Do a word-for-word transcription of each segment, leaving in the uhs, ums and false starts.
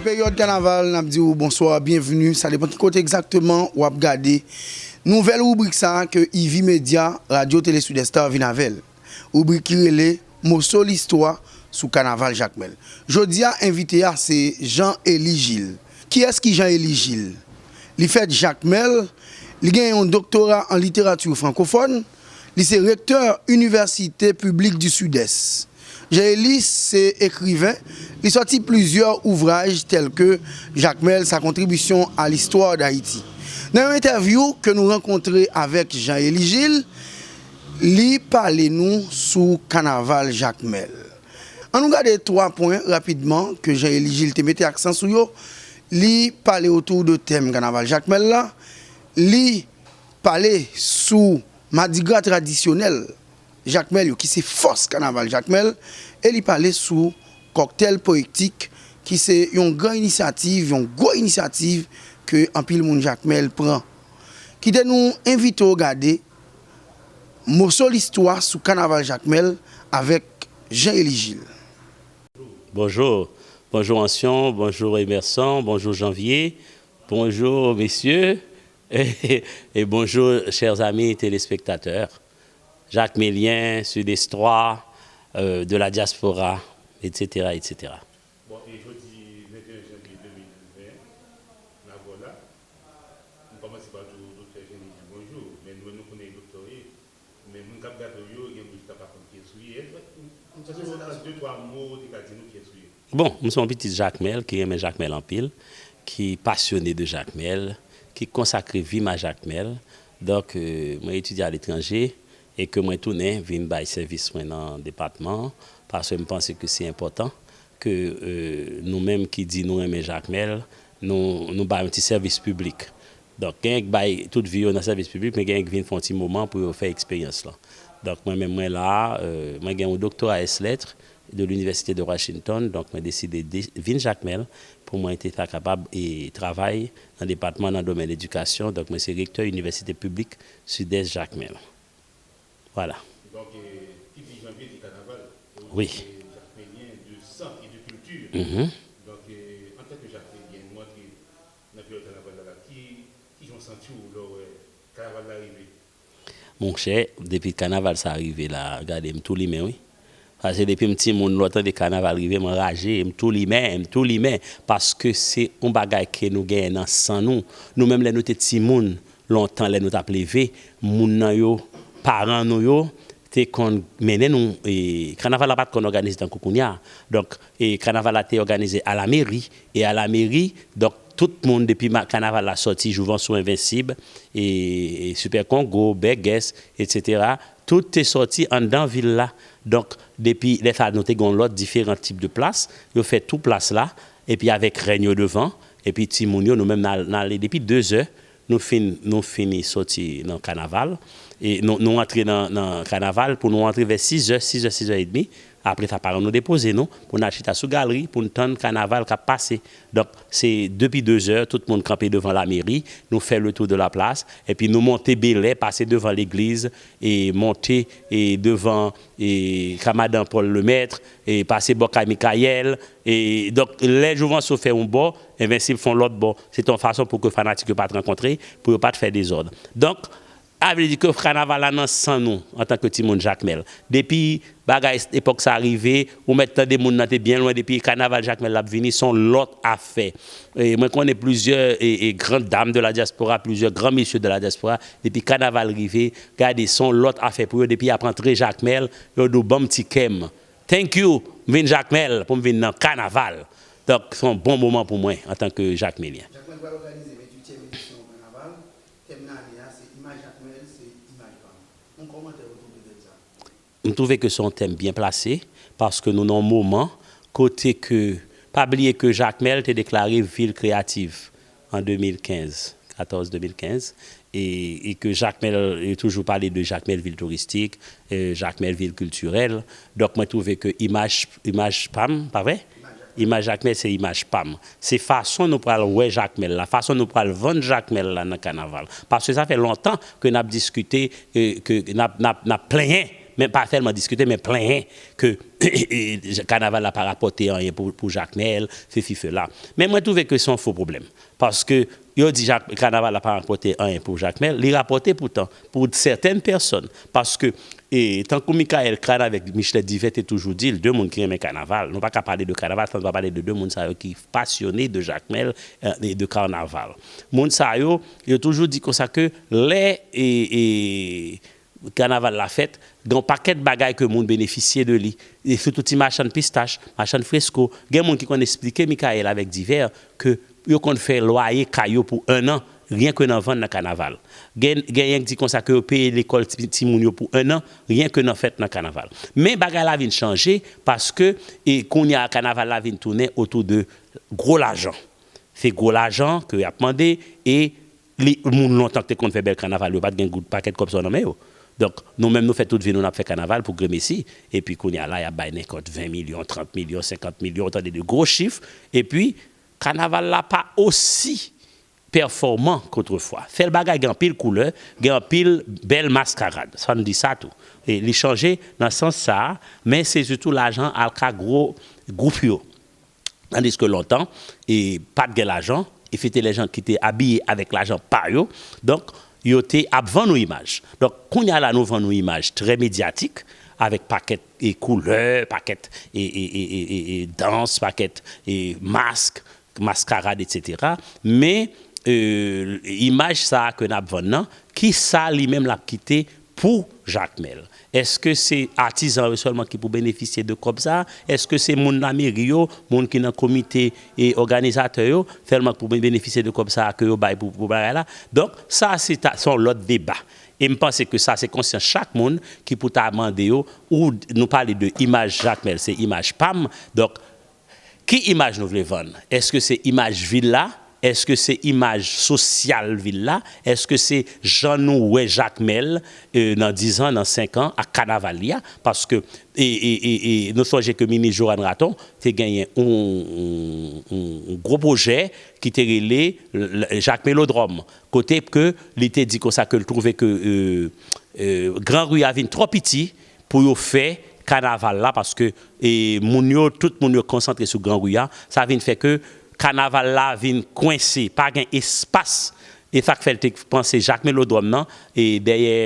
Peryòd kanaval, n ap di w bonswa, byenvni. Sa depann ki kote egzakteman w ap gade nouvèl ribrik sa a ke Ivy Media, Radyo Tele Sud Est vin avè l. Ribrik ki rele Moso Listwa sou Kanaval Jakmèl. Jodi a, envite a se Jean Élie Gilles. Kiyès ki Jean Élie Gilles? Li fèt Jakmèl, li gen yon doktora an literati frankofòn, li se rektè Université Publique du Sud-Est. Jean Élie se ekriven, li sòti plizyè ouvraj tèlke Jakmèl, sa kontribisyon a listwa d'Ayiti. Nan yon entèvyou ke nou rankontre avèk Jean Élie Gilles, li pale nou sou kanaval Jakmèl. Ann nou gade twa pwen rapidman ke Jean Élie Gilles te mete aksan sou yo. Li pale otou de tèm kanaval Jakmèl la. Li pale sou madigra tradisyonèl Jakmèl yo, ki se fòs kanaval Jakmèl, e li pale sou kòktèl powetik, ki se yon gran inisyativ, yon gwo inisyativ ke anpil moun Jakmèl pran. Kite nou envite w gade moso listwa sou kanaval Jakmèl avèk Jean Élie Gilles. Bonjour. Bonjour Ancyon, bonjour Emerson, bonjour Janvier, bonjour messieurs, et, et bonjour chers amis téléspectateurs, Jacmélien, Sud-Estois, euh, de la diaspora, et cetera, et cetera. Bon, e jodi venteyen janvye de mil ven, n a vwala, m kòmanse pa di w Doktè Jean Élie bonjou, men nou menm nou konnen ki doktè w ye, men moun k ap gade w yo, gen moun ki ta pa konn kiyès ou ye. Èske w ka di de twa mo, ou te ka di nou kiyès ou ye? Bon, m se yon pitit Jakmèl ki renmen Jakmèl anpil, ki pasyone de Jakmèl, ki konsakre vi m a Jakmèl. Donk, euh, mwen etidye aletranje e ke mwen tounen vin bay sèvis mwen nan depatman an, paske m panse ke se enpòtan ke euh, nou menm ki di nou renmen Jakmèl, nou, nou bay yon ti sèvis piblik. Donk, genyen k bay tout vi yo nan sèvis piblik, men genyen k vin fè yon ti moman pou yo fè eksperyans lan. Donk, mwen menm, mwen la, euh, mwen gen yon doktora ès lèt de l'Université de Washington, donk mwen deside de, vin Jakmèl pou mwen te ta kapab e travay nan depatman nan domèn edikasyon. Donk, mwen se rektè Inivèsite Piblik Sidès Jakmèl. Vwala. Donk, ki di Janvye di kanaval. E ou di se Jakmelyen de san e de kilti. Donk, antanke Jakmelyen, nou antre nan peryòd kanaval la, la, ki, ki jan w santi w lè w wè kanaval la rive? Monchè, depi kanaval sa rive la, gade m tou limen wi. Paske depi m timoun, lè w tande kanaval rive, m anraje, m tou limen, m tou limen. Paske se yon bagay ke nou genyen nan san nou. Nou menm lè nou te timoun, lontan lè nou t ap leve, moun nan yo, paran nou yo, te konn mennen nou, e, kanaval la pa t konn òganize tankou kounye a. Donk, e, kanaval la te òganize alameri, e alameri, donk, tout moun depi kanaval la sòti, Jouvansou Envensib, e, e Sipè Kongo, Bègès, etsetera, tout te sòti anndan vil la. Donk, depi lè sa a, nou te gen yon lòt diferan tip de plas, yo fè tou plas la, epi avèk rèn yo devan, epi timoun yo, nou menm n al, n ale depi dezè, nou fin, nou fini sòti nan kanaval, e nou, nou antre nan, nan kanaval, pou nou antre vè sizè, sizè, sizè edmi, apre sa paran nou depoze nou, pou n al chita sou galri, pou n tann kanaval k ap pase. Donk, se depi dezè, tout moun kanpe devan lameri, nou fè le tour de la place, epi nou monte Belè, pase devan legliz, e monte, e devan, e ka madan Pòl Lemèt, e pase bò kay Mikayèl, e donk, lè Jouvansou fè yon bò, Envensib fè yon lòt bò. Se te yon fason pou ke fanatik yo pa t rankontre, pou yo pa t fè dezòd. Donk, sa vle di ke kanaval la nan san nou, antanke timoun Jakmèl. Depi bagay epòk sa a rive, ou mèt tande moun nan te byen lwen, depi kanaval Jakmèl la ap vini, se yon lòt afè. E mwen konnen plizyè, e, e, grandes dames de la diaspora, plizyè gran mesye de la diaspora, depi kanaval rive, gade, se yon lòt afè pou yo, depi y ap antre Jakmèl, yo di w ban m ti kè m. Thank you, m vin Jakmèl pou m vin nan kanaval. Donk, se yon bon moman pou mwen antanke Jakmelyen. Jakmèl pral òganize venntuityèm edisyon kanaval. Tèm lane a se Imaj Jakmèl, se imaj pa m. Yon kòmantè ou twouve tèm sa a? M twouve ke se yon tèm byen plase, paske nou nan yon moman kote ke, pa bliye ke Jakmèl te deklare vil kreyativ an de mil kenz, katòz, de mil kenz, e, e ke Jakmèl, yo toujou pale de Jakmèl vil touristik, e, Jakmèl vil kiltirèl. Donk, mwen twouve ke imaj, imaj pa m, pa vre? Imaj Jakmèl, se imaj pa m. Se fason nou pral wè Jakmèl la, fason nou pral vann Jakmèl la nan kanaval. Paske sa fè lontan ke n ap diskite, e, ke n ap, n ap, n ap plenyen men pa sèlman diskite, men plenyen ke kanaval la pa rapòte anyen pou, pou Jakmèl, sesi, sela. Men mwen twouve ke se yon fo pwoblèm. Paske yo di Jak, kanaval la pa rapòte anyen pou Jakmèl, li rapòte poutan pou sètèn pèsòn. Paske, e, tankou Michael Crane avèk Michelet Divin te toujou di l, de moun ki renmen kanaval, nou pa ka pale de kanaval san nou pa pale de de moun sa yo ki pasyone de Jakmèl, e, e de kanaval. Moun sa yo, yo toujou di konsa ke lè, e, e, kanaval la fèt, gen yon pakèt bagay ke moun benefisye de li. E sitou ti machann pistach, machann fresko. Gen moun ki konn esplike Michael avèk Divin ke yo konn fè lwaye kay yo pou enn an, ryen ke nan vann nan kanaval. Gen, genyen ki di konsa ke yo peye lekòl ti, timoun yo pou enn an, ryen ke nan fèt nan kanaval. Men bagay la vin chanje paske, e, kounye a kanaval la vin tounen otou de gwo lajan. Se gwo lajan ke y ap mande e li, moun lontan ki te konn fè bèl kanaval yo pa t gen goud pakèt kòb sa yo nan men yo. Donk, nou menm nou fè tout vi nou n ap fè kanaval pou gremesi. Epi kounye a la, y ap bay nenkòt ven milyon, trant milyon, senkant milyon, ou tande de gwo chif. Epi, kanaval la pa osi pèfòman k'otrefwa. Sèl bagay, gen anpil koulè, gen anpil bèl maskarad. Sa n di sa tou. E li chanje nan sans sa a, men se sitou lajan al ka gwo gwoup yo. Tandiske lontan, e pa t gen lajan, e se te lè jan ki te abiye avèk lajan pa yo. Donk, yo te ap vann yon imaj. Donk, kounye a la, nou vann yon imaj trè medyatik, avèk pakèt e koulè, pakèt e, e, e, e, e, e dans, pakèt e mask, maskarad, etsetera. Men, e, imaj sa a ke n ap vann nan, ki sa li menm l ap kite pou Jakmèl? Èske se atizan yo sèlman ki pou benefisye de kòb sa a? Èske se moun lameri yo, moun ki nan komite e òganizatè yo, sèlman ki pou benefisye de kòb sa a ke yo bay pou, pou bagay la? Donk, sa se ta, se yon lòt deba. E m panse ke sa se konsyans chak moun ki pou ta mande yo, ou nou pale de imaj Jakmèl, se imaj pa m. Donk, ki imaj nou vle vann? Èske se imaj vil la? Èske se imaj sosyal vil la? Èske se jan nou wè Jakmèl, e, nan diz an, nan senk an, ak kanaval li a? Paske, e, e, e, e, nou sonje ke minis Johanne Raton te genyen yon, yon, yon, yon gwo pwojè ki te rele l-, l-, Jakmelodròm, kote ke li te di konsa ke l twouve ke, e, e, Gran Ri a vin twò piti pou yo fè kanaval la, paske, e, moun yo, tout moun yo konsantre sou Gran Ri a, sa vin fè ke kanaval la vin kwense, pa gen espas. E sa k fè l te panse Jakmelodròm nan, e dèyè,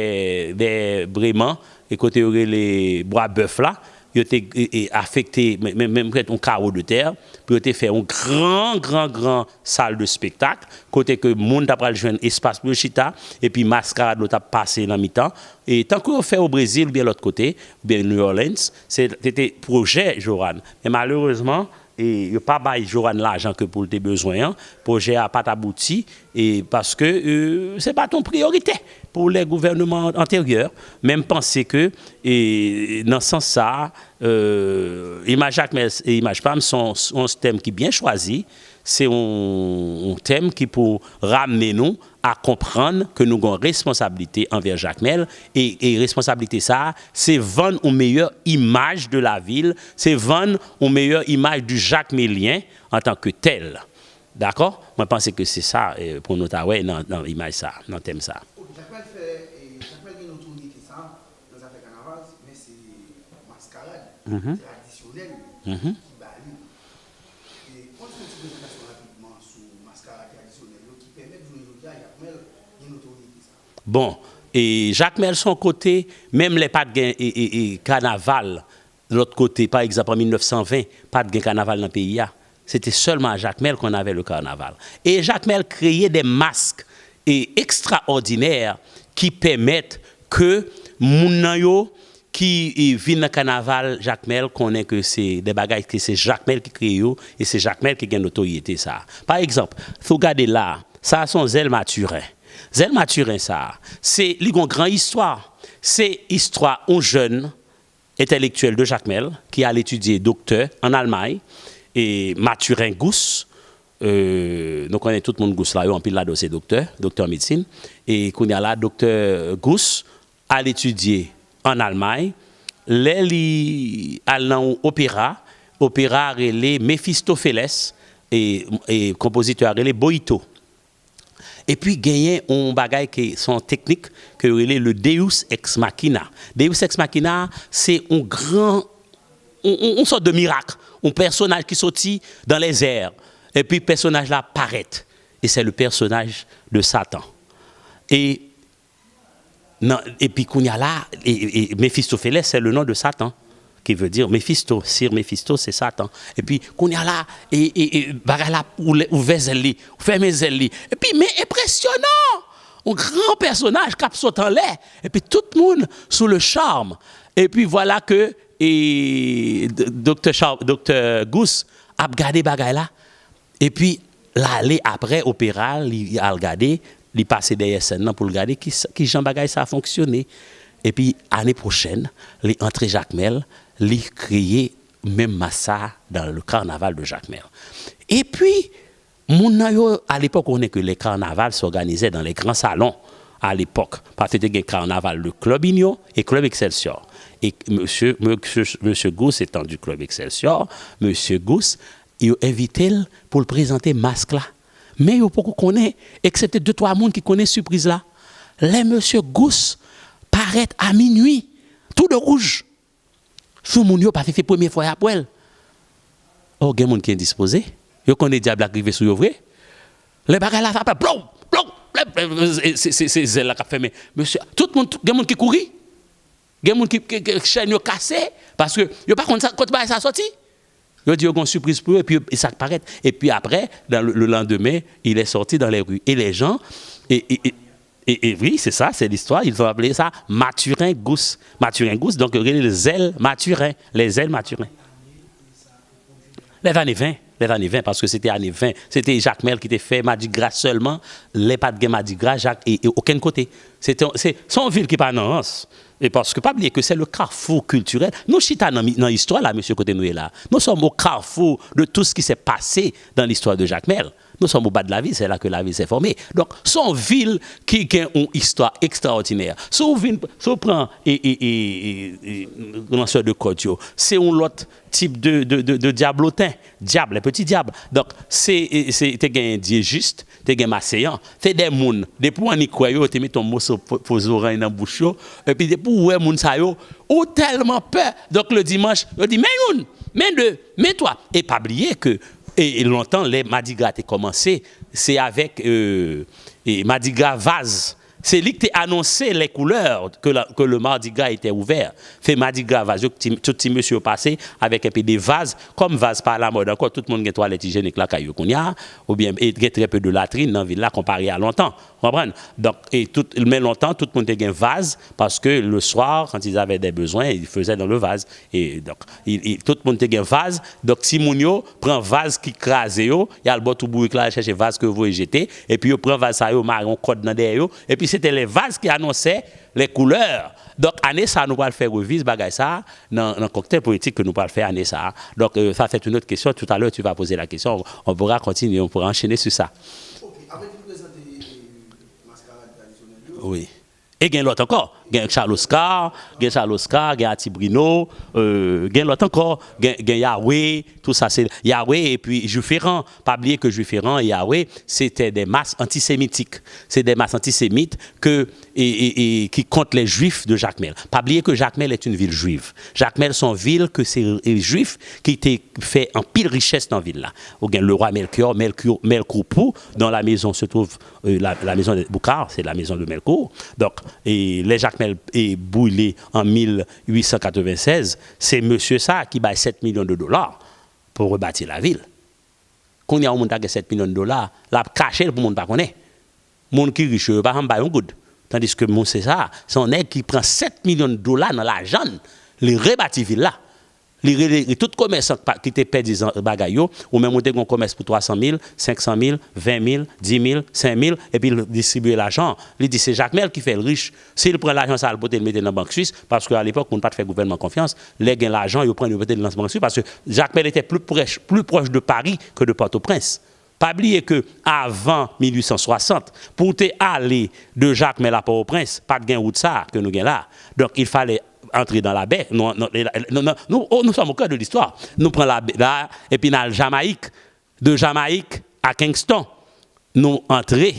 dèyè Breman, e kote yo rele Bwa Bèf la, yo te, e, e, afekte, men, men, men prèt yon kawo de tè, pou yo te fè yon gran, gran, gran sal de spektak, kote ke moun ta pral jwenn espas pou yo chita, epi maskarad yo t ap pase nan mitan. E tankou yo fè o Brezil oubyen lòt kote, oubyen New Orleans, se, se te pwojè Johanne. Men malerezman, e yo pa bay Johanne lajan ke pou l te bezwen an, pwojè a pa t abouti, e paske, e, se pa t yon priyorite pou lè gouvèneman anteryè. Men m panse ke, e, nan sans sa a, e, imaj Jakmèl e imaj pa m se yon, se yon tèm ki byen chwazi, se yon, yon tèm ki pou ramne nou a konprann ke nou gen yon responsablite anvè Jakmèl, e, e responsablite sa a, se vann yon meyè imaj de la vil, se vann yon meyè imaj du Jakmelyen antan ke tèl. Dakò? Mwen panse ke se sa, e, pou nou ta wè nan, nan imaj sa a, nan tèm sa a. Jakmèl fè, e, Jakmèl gen notorite sa a nan zafè kanaval, men se maskarad tradisyonèl ki ba li. E, fè n fè yon ti prezantasyon rapidman sou maskarad tradisyonèl yo ki pèmèt jounen jodi a Jakmèl gen notorite sa a. Bon, e Jakmèl se yon kote, menm lè pa t gen, e, e, e, kanaval lòt kote, pa egzanp, an mil nèf san ven, pa t gen kanaval nan peyi a. Se te sèlman a Jakmèl qu'on avait le carnaval. E Jakmèl kreye de mask, e, ekstraòdinè ki pèmèt ke moun nan yo ki, e, vin nan kanaval Jakmèl konnen ke se de bagay ke se Jakmèl ki kreye yo e se Jakmèl ki gen notoryete sa a. Pa egzanp, si w gade la a, sa a se yon zèl Maturin. Zèl Maturin sa a, se, li gen yon gran istwa. Se istwa yon jèn entèlektyèl de Jakmèl ki al etidye doktè ann Almay, e Maturin Gousse, e, nou konnen tout moun Gousse la yo, anpil ladan yo se doktè, doktè an medsin, e kounye a la, doktè Gousse al etidye ann Almay. Lè li al nan yon opera, opera a rele Mephistopheles, e, e konpozitè a rele Boito. Epi genyen yon bagay ke se yon teknik ke yo rele le Deus ex machina. Deus ex machina, se yon gran, yon, yon, yon sòt de mirak, yon pèsonaj ki soti dans les airs, epi pèsonaj la parèt. E se le pèsonaj de Satan. E nan, epi kounye a la, e, e, e Mefistofélès, c'est le nom de Satan, qui veut dire Mephisto, Sir Mephisto, c'est Satan. Epi kounye a la, e, e, e bagay la, ou lè, ouvè zèl li, ou fèmen zèl li. Epi, men enpresyonan! Yon gran pèsonaj k ap sot anlè. Epi tout moun sou le charme. Epi vwala ke, e, d-, Doktè Char-, Doktè Gousse ap gade bagay la. Epi, l ale apre opera, li al gade, li pase dèyè sèn nan pou l gade ki, ki jan bagay sa a fonksyone. Epi, ane pwochèn, li antre Jakmèl, li kreye menm mas sa a dans le carnaval de Jacmel. Epi, moun nan yo, à l'époque, ou konnen ke les carnavals s'organisaient dans les grands salons à l'époque. Paske te gen carnaval de Club Union et Club Excelsior. E mesye, mesye, mesye Gousse etan du Club Excelsior, mesye Gousse, yo envite l pou l prezante mask la. Men yo poko konnen, eksepte de twa moun ki konnen sipriz la. Lè mesye Gousse parèt a minui, tou de wouj, sou moun yo, paske se premye fwa y ap wè l. O, gen moun ki endispoze. Yo konnen dyab la k rive sou yo vre. Lè bagay la sa fè plow, plow, plèp, plèp, se, se, se, se zèl la k ap fèmen. Mesye, tout moun, tout, gen moun ki kouri. Gen moun ki, ki, ki chèn yo kase, paske yo pa konn sa, kot bagay sa soti. Yo di yo gen yon sipriz pou yo, epi yo, e sa k parèt. Epi apre, dans le, le lendemain, il est sorti dans les rues. Et les gens, et, et, et, et, et oui, c'est ça, c'est l'histoire. Ils ont appelé ça Mathurin Gousse. Mathurin Gousse, donk, yo rele l zèl Mathurin, les ailes Mathurin. Les années vingt, les années vingt, paske se te ane ven, se te Jakmèl ki te fè madigra sèlman, lè pa t gen madigra, Jak, e, e okenn kote. Se te, se, se yon vil ki pa nan rans. E paske pa bliye ke c'est le carrefour culturel. Nou chita nan, mi- nan istwa la, mesye, kote nou ye la. Nous sommes au carrefour de tout ce qui s'est passé dans l'histoire de Jacmel. Nous sommes au bas de la ville, c'est là que la ville s'est formée. Donk, se yon vil ki gen yon istwa ekstraòdinè. Si w vin, si w pran e, e, e, e, e, lansè de kòd yo, se yon lòt tip de, de, de, de dyabloten. Dyab, les petits diables. Donk, se, e, se, te gen Diejust, te gen Maseyan. Se de moun, depi w annik wè yo, yo te mete yon moso po- po zoranj nan bouch yo. Epi depi w wè moun sa yo, ou tèlman pè. Donk, le dimanch, yo di, men youn, men de, men twa. E pa bliye ke, e, e lontan, lè madigra te kòmanse, se avèk, e, e madigra vaz. Se li ki te anonse les couleurs que, la, que le Mardi Gras était ouvert. Se madigra vaz yo, ti- tout ti mesye yo pase avèk enpe de vaz. Kòm vaz pa alamòd ankò, tout moun gen twalèt ijyenik lakay yo kounye a, oubyen e gen trè pe de latrin nan vil la konpare a lontan. Ou konprann? Donk, e tout, men lontan, tout moun te gen vaz, paske le soir, quand ils avaient des besoins, ils faisaient dans le vase. E donk, i- i- tout moun te gen vaz. Donk, timoun yo pran vaz ki kraze yo, y al bò twou bourik la, al chèche vaz ke yo voye jete, epi yo pran vaz sa yo, mare yon kòd nan dèyè yo, epi se te les vases qui annonçaient les couleurs. Donk, ane sa a, nou pral fè reviz bagay sa a nan, nan koktèl poetik ke nou pral fè ane sa a. Donk, euh, ça, c'est une autre question. Tout à l'heure, tu vas poser la question. On pourra continuer, on pourra enchaîner sur ça. Ok, apre ki prezante maskarad tradisyonèl yo. Wi. E gen lòt ankò. Gen Charles Oscar, gen Charles Oscar, gen Ati Brino, euh, gen lòt ankò, gen, gen Yahweh, tout sa se Yahweh epi Juif eran. Pa bliye ke Juif eran e Yahweh, se te de mas antisemitik. Se de mas antisemit ke, e, e, e, ki kont les Juifs de Jacmel. Pa bliye ke Jacmel est une ville juive. Jacmel se yon vil ke se, e, Juif ki te fè anpil richès nan vil la. Ou gen le roi Melchior, Melchior, Melcourpou, dont la maison se trouve euh, la, la maison de Boucard, c'est la maison de Melcourt. Donk, e lè Jacmel e brile an mil uit san katreven sèz, se mesye sa a ki bay sèt milyon de dola pou rebati lavil. Kounye a, yon moun ta gen sèt milyon de dola, l ap kache l pou moun pa konnen. Moun ki rich yo, yo pa janm bay yon goud. Tandiske mesye sa a, se yon nèg ki pran sèt milyon de dola nan lajan l, li rebati vil la. Li rele tout komèsan ki pa- ki te pèdi zan- bagay yo, ou menm ou te gen yon komès pou twa san mil, senk san mil, ven mil, di mil, senk mil, epi l distribiye lajan an. Li di se Jacmel ki fè l rich. Si l pran lajan sa a, l pote l mete nan bank swis, paske alepòk, moun pa t fè gouvènman konfyans. Lè gen lajan, yo pran l, yo mete l nan bank swis, paske Jacmel était plus proche, plus proche de Paris que de Port-au-Prince. Pa bliye ke avan mil uit san swasant, pou w te ale de Jacmel a Pòtoprens, pa t gen wout sa a ke nou gen la. Donk, il fallait entrer dans la baie. Nou, nou, nou, nou, nou, oh, nous sommes au cœur de l'histoire. Nou pran la, la, epi n al Jamayik. De Jamayik a Kingston, nou antre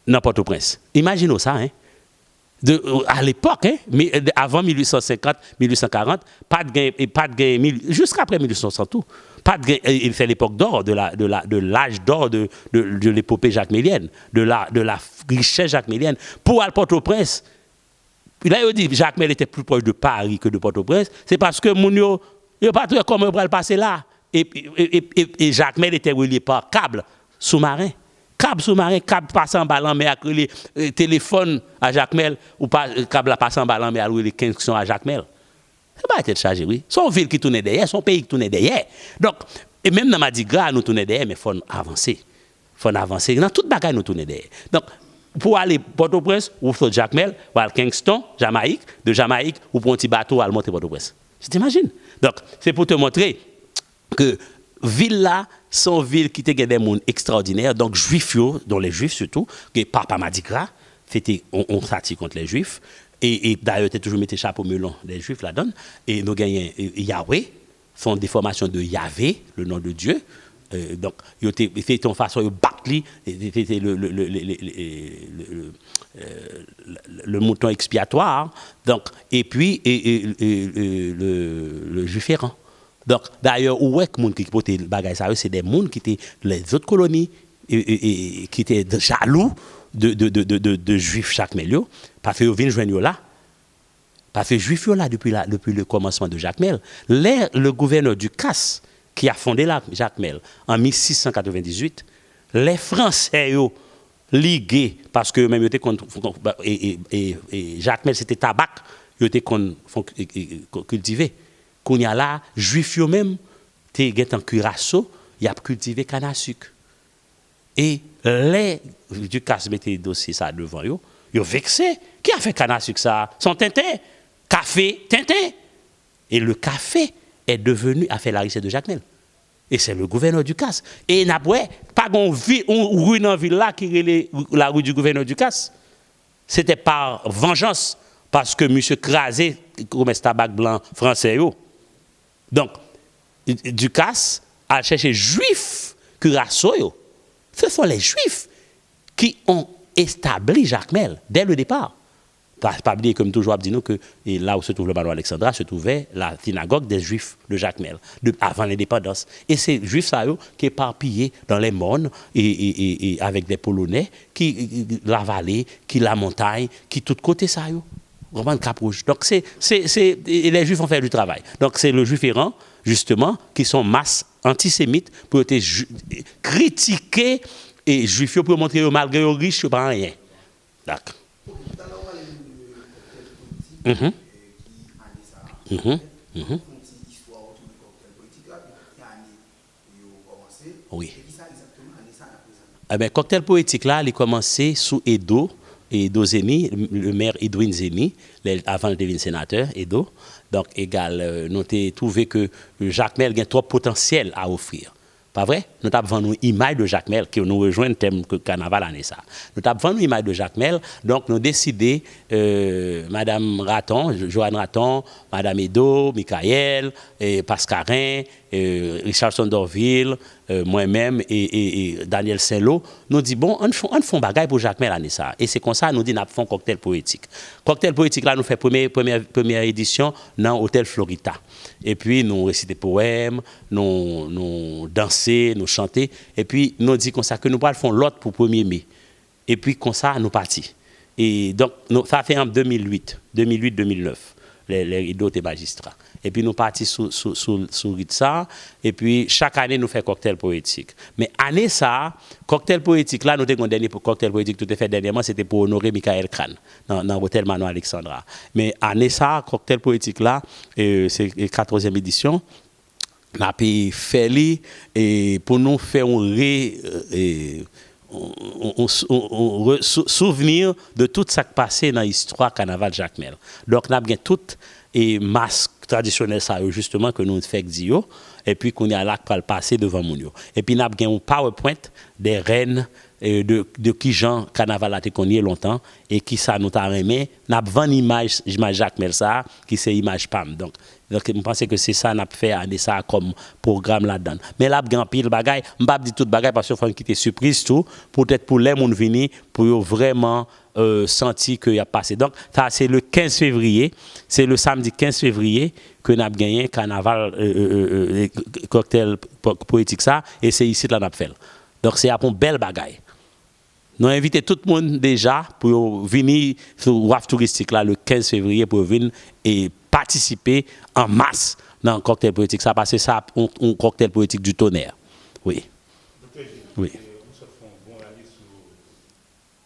nan Pòtoprens. Imajine w sa, hein. De, a lepòk, hein, mi- de- avan mil uit san senkant, mil uit san karant, pa t gen, e pa t gen, mil- jiskaprè mil uit san swasant tou, pa t gen, e, e c'est l'époque d'or de la, de la, de l'âge d'or de, de, de l'épopée jacmelienne, de la, de la richesse jacmelienne. Pou al Pòtoprens, lè yo di Jacmel était plus proche de Paris que de Port-au-Prince, se paske moun yo, yo pa t wè kòman yo pral pase la. E, e, e, e, e Jacmel était relié par câble sous-marin. Kab soumaren, kab pase anba lanmè a k rele, eh, telefòn a Jakmèl, ou pa, eh, kab la pase anba lanmè a, l rele Kingston a Jakmèl. Se bagay tèt chaje, wi. Se yon vil ki tounen dèyè, se yon peyi ki tounen dèyè. Donk, e menm nan madigra, nou tounen dèyè, men fò n avanse. Fò n avanse. Nan tout bagay, nou tounen dèyè. Donk, pou w ale Pòtoprens, ou sot Jakmèl, ou al Kingston, Jamayik, de Jamayik, ou pran yon ti bato, ou al monte Pòtoprens. Tu t'imagines? Donk, se pou te montre ke vil la, se yon vil ki te gen de moun ekstraòdinè, donk jwif yo, dont les juifs surtout, ke papa madigra, se te yon, yon sati kont les juifs, e, e dayè, yo te toujou mete chapo melon les juifs ladan l, e nou genyen, e, Yahweh, se yon defòmasyon de Yahvé, le nom de Dieu, e, donk, yo te, se te yon fason yo bat li, e, se te le, le, le, le, le, le, le, euh, le, le mouton expiatoire, donk, epi, e, e, e, e, le, le juif errant. Donk, dayè, ou wè k moun ki pote bagay sa yo, se de moun ki te, lèzòt koloni, e, e, e, ki te jalou de, de, de, de, de, de jwif Jakmèl yo, paske yo vin jwenn yo la. Paske jwif yo la depi la, depi le kòmansman de Jakmèl. Lè le gouvènè Ducasse, ki a fonde la Jakmèl an mil sis san katrevendizuit, lè fransè yo lige, paske yo menm yo te konn, e, e, e, e Jakmèl se te tabak, yo te konn fon-, e, e, e, kiltive. Kounye a la, jwif yo menm te gentan kiraso, y ap kiltive kanasik. E lè Ducasse mete dosye sa devan yo, yo vekse. Ki afè kanasik sa? Se yon tenten. Kafe, tenten. Et le café est devenu affaire la richesse de Jacmel. Et c'est le gouverneur Ducasse. E n ap wè, pa gen yon vi-, yon ri nan vil la ki rele la rue du gouverneur Ducasse. C'était par vengeance, paske misye kraze komès tabak blan fransè yo. Donk, Ducasse al chèche jwif kiraso yo. Ce sont les juifs qui ont établi Jacmel dès le départ. Pa, pa bliye ke m toujou ap di nou ke, e, là où se trouve le manoir Alexandra se trouvait la synagogue des juifs de Jacmel, de, avant l'indépendance. E se jwif sa yo ki eparpiye dans les mornes e, e, e, e avec des Polonais ki, e, e, Lavale, ki Lamontay, ki tout kote sa yo. Ou konprann? Cap Rouge. Donk, se, se, se, e, les juifs ont fait du travail. Donk, se le juif errant, justement, ki se yon mas antisemit pou yo te ju-, kritike, e, jwif yo, pou yo montre yo, malgre yo rich, yo pa anyen. Dak. Ok, talè w pale nou de kòktèl politik, mhm, e, ki ane sa a. Mhm. Mhm. Fè yon ti istwa otou de kòktèl politik la, ki ane pou yo kòmanse. Wi. E kisa egzakteman ane sa a n ap prezante? Eben, kòktèl poetik la, li kòmanse sou Edo, Edo Zemi, le mè Edwin Zemi, lè, avan l te vin senatè, Edo. Donk, egal, euh, nou te twouve ke Jakmèl gen twòp potansyèl a ofri. Pa vre? Nou t ap vann yon imaj de Jakmèl, ke nou rejwenn tèm ke kanaval ane sa. Nou t ap vann yon imaj de Jakmèl, donk nou deside, euh, Madam Raton, Jo-, Joanne Raton, Madam Edo, Michael, e Pascarin, e, Richardson Dorvil, e, mwen menm, e, e, e Daniel Saint-Lô, nou di, bon, ann fè, ann fè yon bagay pou Jakmèl ane sa a. E se konsa nou di n ap fè yon kòktèl poetik. Kòktèl poetik la, nou fè premye, premye, premyè edisyon nan Otèl Florita. Epi nou resite powèm, nou, nou danse, nou chante. Epi nou di konsa ke nou pral fè yon lòt pou premye me. Epi konsa, nou pati. E donk, nou, sa fè an de mil uit, de mil uit, de mil nèf, lè, lè Edo te majistra. Epi nou pati sou, sou, sou, sou rit sa. Epi chak ane, nou fè kòktèl poetik. Men ane sa a, kòktèl poetik la, nou te gen yon dènye po-, kòktèl poetik nou te fè dènyèman, se te pou onore Michael Crane, nan, nan Otèl Manoir Alexandra. Men ane sa a, kòktèl poetik la, e, se, e, katòzyèm edisyon. N ap fè li, e, pou nou fè yon re-, e, yon, yon, yon, yon re-, sou-, souvni de tout sa k pase nan istwa kanaval Jakmèl. Donk, n ap gen tout, e, mas tradisyonèl sa yo, jisteman, ke nou fèk di yo, epi kounye a la k pral pase devan moun yo. Epi n ap gen yon PowerPoint des reines e, de, de kijan kanaval la te konn ye lontan, e kisa nou ta renmen, n ap vann imaj, imaj Jakmèl sa a, ki se imaj pa m. Donk, donk, m panse ke se sa n ap fè ane sa a kòm pwogram ladan l. Men l ap gen anpil bagay, m p ap di tout bagay, paske fò n kite sipriz tou, poutèt pou lè moun vini, pou yo vrèman, e, santi ke y ap pase. Donk, sa se le kenz fevriye, se le samdi kenz fevriye ke n ap genyen kanaval, e, e, e, e, e, kòktèl po-, poetik sa, e se isit la n ap fè l. Donk, se ap yon bèl bagay. Nou envite tout moun deja pou yo vini sou waf touristik la le kenz fevriye pou yo vin e patisipe an mas nan kòktèl poetik sa, paske sa ap yon, yon kòktèl poetik du tonnerre. Wi. Doktè Gilles, wi. E, ou sot fè yon bon rale sou,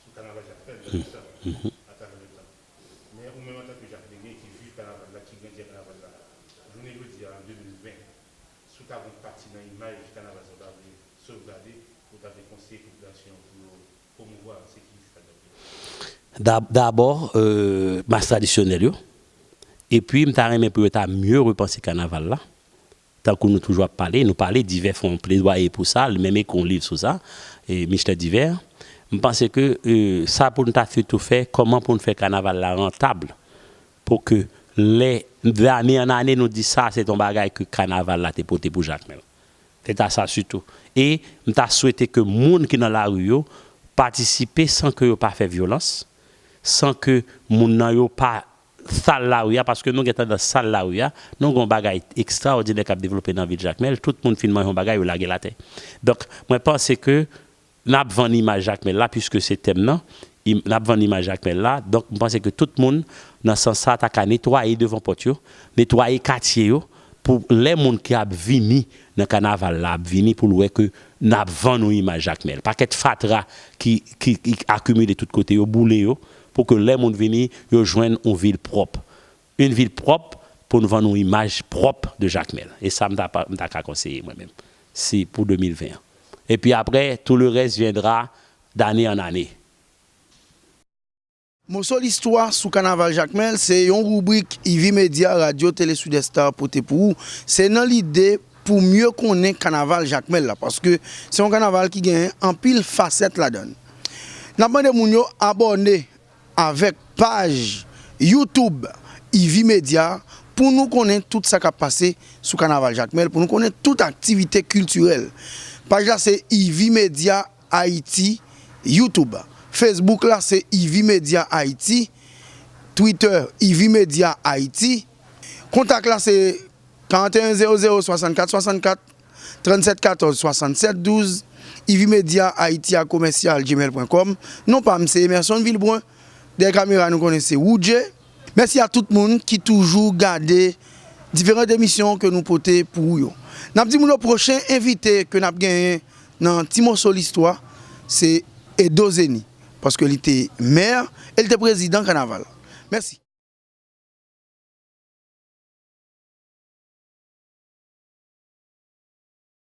sou kanaval Jakmèl, nan listwa, atravè le tan. Men ou menm antanke Jakmelyen ki viv kanaval la, ki grandi ak kanaval la, jounen jodi a, an de mil ven, si w ta gen yon pati nan imaj kanaval sa w ta vle sovgade, ou ta vle konseye popilasyon an pou yo pwomouvwa, se ki sa k ap vle? Dab-, dabò, e, mas tradisyonèl yo. Epi, m ta renmen pou yo ta mye repanse kanaval la. Tankou nou toujou ap pale, nou pale, Divè fè yon pledwaye pou sa, li menm ekri yon liv sou sa, e, Michel Divè. M panse ke, e, sa pou n ta sitou fè, kòman pou n fè kanaval la rantab, pou ke lè, de ane an ane, nou di sa, se t on bagay ke kanaval la te pote pou Jakmèl. Se ta sa sitou. E m ta swete ke moun ki nan lari yo patisipe san ke yo pa fè vyolans, san ke moun nan yo pa sal lari a, paske nou gen tandans sal lari a, nou gen yon bagay ekstraòdinè k ap devlope nan vil Jakmèl, tout moun fin manje yon bagay, yo lage l atè. Donk, mwen panse ke n ap vann imaj Jakmèl la, piske se tèm nan, im-, n ap vann imaj Jakmèl la. Donk, m panse ke tout moun, nan sans sa, ta ka netwaye devan pòt yo, netwaye katye yo, pou lè moun ki ap vini nan kanaval la ap vini, pou l wè ke n ap vann yon imaj Jakmèl. Pakèt fatra ki, ki, ki akimile tout kote, yo boule yo, pou ke lè moun vini, yo jwenn yon vil pwòp. Yon vil pwòp pou n vann yon imaj pwòp de Jakmèl. E sa, m ta pa, m ta ka konseye mwen menm. Se pou de mil ven an. Epi apre, tout le reste viendra d'année en année. Moso listwa sou kanaval Jakmèl, se yon ribrik Ivy Media, Radyo Tele Sud Est pote pou ou. Se nan lide pou mye konnen kanaval Jakmèl la, paske se yon kanaval ki gen anpil fasèt ladan l. N ap mande moun yo abòne avèk paj YouTube Ivy Media pou nou konnen tout sa k ap pase sou kanaval Jakmèl, pou nou konnen tout aktivite kiltirèl. Paj la se Ivy Media Haïti, YouTube. Facebook la se Ivy Media Haïti, Twitter Ivy Media Haïti. Kontak la se karanteyen zewo zewo swasannkat swasannkat, trannsèt katòz swasannsèt douz, Ivy Media Haïti a commercial gmail point com. Non pa m se Emerson Vilbrun. Dèyè kamera nou konnen se Woodjay. Mèsi a tout moun ki toujou gade diferan emisyon ke nou pote pou ou yo. N ap di moun yo pwochen envite ke n ap genyen nan Ti Moso Listwa, se Edo Zeni, paske li te mè e li te prezidan kanaval. Mèsi.